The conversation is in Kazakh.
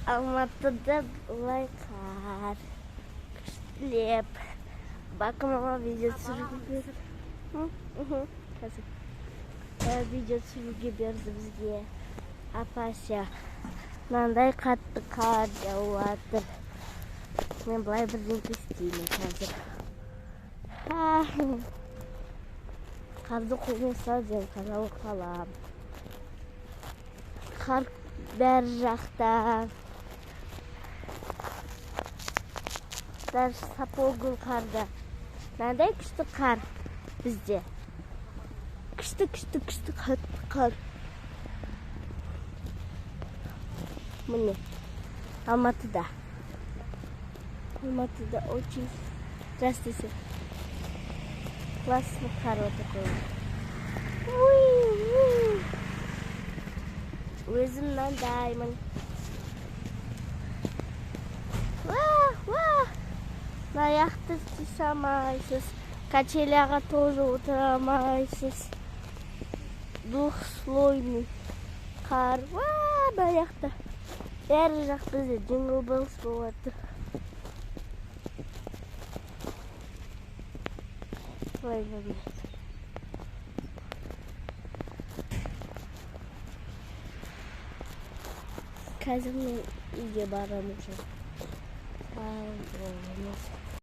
Алматыда былай қар. Күштілеп. Бакымама видео түсіруге берді. Қазір. Видео түсіруге берді бізге. Апася. Мынандай қатты қар жауып жатыр. Мен былай бірдеңке істеймін қазір. Қарды қолмен ұстап жем, қалам. Қар бәр жақта. Даже сапогым қарда. Мынандай күшті қар бізде. Күшті, күшті, күшті қатты қар. Міне, Алматыда. Алматыда очень, здравствуйте. Классный қар вот такой. Өзім мынандаймын. Аяқты істей алмайсыз. Качеляға тоже отыра алмайсыз. Двухслойный қар. Мына жақта. Бәрі жақ бізде Jingle Bells болып жатыр. Ой, ой. Қазір мен үйге барамын уже. Сау болыңыз.